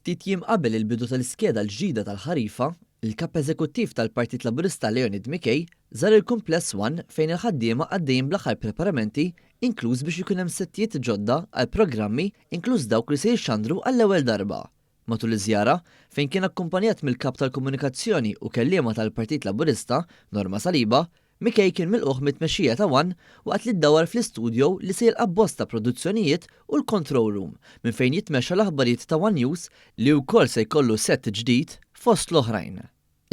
Ftit jiem qabel il-bidu tal-iskeda l-ġdida tal-ħarifa, il-Kap Eżekuttiv tal-Partit Laburista Leonid McKay żar il-Kumpless One fejn il-ħaddiema għaddejjin bl-aħħar preparamenti inkluż biex ikun hemm settijiet ġodda għal programmi inkluż dawk li se jixxandru għall-ewwel darba. Matul iż-żjara, fejn kien akkumpanjat mill-Kap tal-Komunikazzjoni u Kelliema tal-Partit Laburista, Norma Saliba, McKay kien milqugħ mit-tmexxija ta' One waqt li ddawwar fl-istudio li se jilqa' bosta produzzjonijiet u l-control room minn fejn jitmexxa l-aħbarijiet ta' One News li wkoll se jkollu sett ġdid fost l-oħrajn.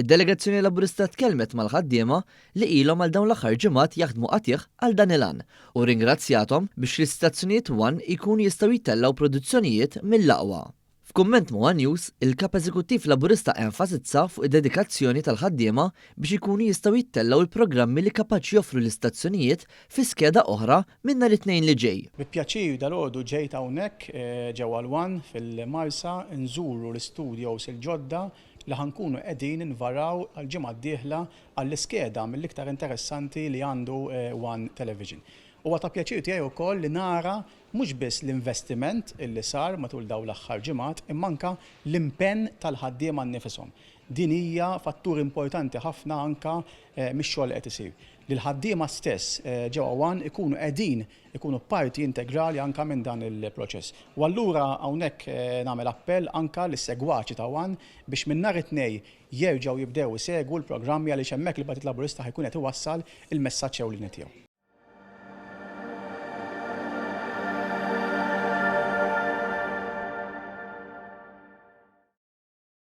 Id-delegazzjoni Laburista tkellmet mal-ħaddiema li ilhom għal dawn l-aħħar ġimgħat jaħdmu qatigħ għal dan il-għan u rringrazzjathom biex l-istazzjonijiet One jkunu jistgħu jtellgħu produzzjonijiet mill-aqwa. F'kumment ma' one News, il-Kap Eżekuttiv Laburista enfasizza fuq id-dedikazzjoni tal-ħaddiema biex ikunu jistgħu jittellgħu l-programmi li kapaċi joffru l-istazzjonijiet fi skeda oħra minn nhar it-Tnejn li ġej. Bi pjaċir dalgħodu ġejt hawnhekk ġewwa l-One fil-Marsa nżuru l-istudios il-ġodda li ħa nkunu qegħdin nvaraw għall-ġimgħa d-dieħla għall-iskeda mill-iktar interessanti li għandu One Television. Huwa ta' pjaċir tiegħi wkoll li nara mhux biss l-investiment illi sar matul dawn l-aħħar ġimgħat imma anke l-impenn tal-ħaddiema nnifishom. Din hija fattur importanti ħafna anke mix-xogħol li qed isir. Li l-ħaddiema stess ġewwa one ikunu qegħdin ikunu parti integrali anke minn dan il-proċess. U allura hawnhekk nagħmel appell anke lis-segwaċi ta' one biex minn nhar it-Tnejn jerġgħu jibdew isegwu l-programmi għaliex hemmhekk il-Partit Laburista ħa jkun qed iwassal il-messaġġ ewlieni tiegħu.